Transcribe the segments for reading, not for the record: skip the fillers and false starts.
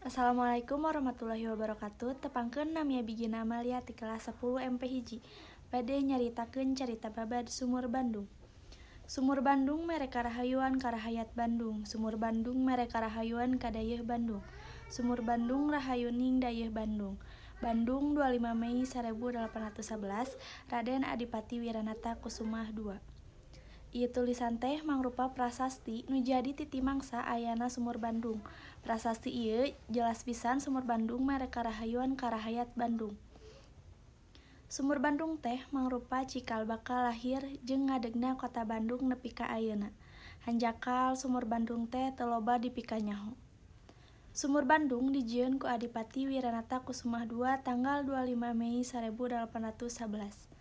Assalamualaikum warahmatullahi wabarakatuh. Tepangkeun, nami abi Gina Amalia ti kelas 10 MP 1. Bade nyaritakeun carita babad Sumur Bandung. Sumur Bandung mere karahayuan ka rahayat Bandung. Sumur Bandung mere karahayuan ka dayeuh Bandung. Sumur Bandung rahayuning dayeuh Bandung. Bandung, 25 Mei 1811, Raden Adipati Wiranata Kusumah II. Ieu tulisan teh mangrupa prasasti nu jadi titi mangsa ayana Sumur Bandung. Prasasti ieu jelas pisan Sumur Bandung mere karahayuan ka rahayat Bandung. Sumur Bandung teh mangrupa cikal bakal lahir jeung ngadegna Kota Bandung nepi ka ayeuna. Hanjakal Sumur Bandung teh teu loba dipikanyaho. Sumur Bandung dijieun ku Adipati Wiranata Kusumah II tanggal 25 Mei 1811.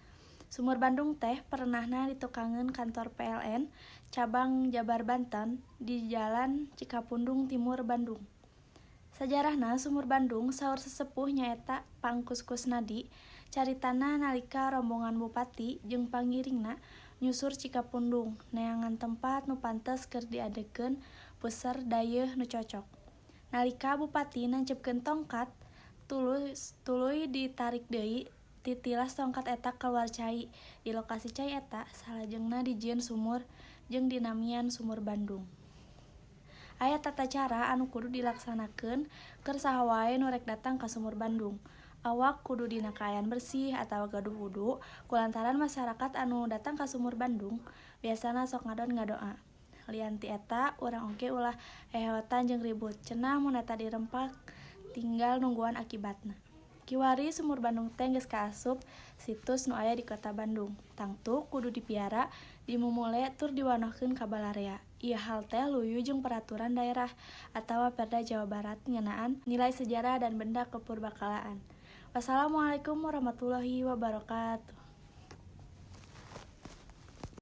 Sumur Bandung teh pernahna ditukangeun kantor PLN cabang Jabar Banten di Jalan Cikapundung Timur, Bandung. Sajarahna Sumur Bandung, saur sesepuh nyaeta Pangkus Kusnadi, caritana nalika rombongan bupati jeung pangiringna nyusur Cikapundung neangan tempat nu pantes keur diadegkeun puseur dayeuh nu cocok. Nalika bupati nancepkeun tongkat tuluy ditarik deui, titilas tongkat eta kaluar cai. Di lokasi cai eta salajengna dijieun sumur jeung dinamian Sumur Bandung. Aya tata cara anu kudu dilaksanakeun keur saha wae nu rek datang ka Sumur Bandung. Awak kudu dina kaayaan bersih atawa gaduh wudu, kulantaran masyarakat anu datang ka Sumur Bandung biasana sok ngadon ngadoa. Lian ti eta, urang oge ulah heheotan jeung ribut, cenah mun eta dirempak tinggal nungguan akibatna. Kiwari Sumur Bandung teh geus kaasup situs nu aya di Kota Bandung. Tangtu kudu dipiara, dimumule tur diwanohkeun ka balarea. Ieu hal teh luyu jeung Peraturan Daerah atawa Perda Jawa Barat ngeunaan nilai sejarah dan benda kepurbakalaan. Wassalamualaikum warahmatullahi wabarakatuh.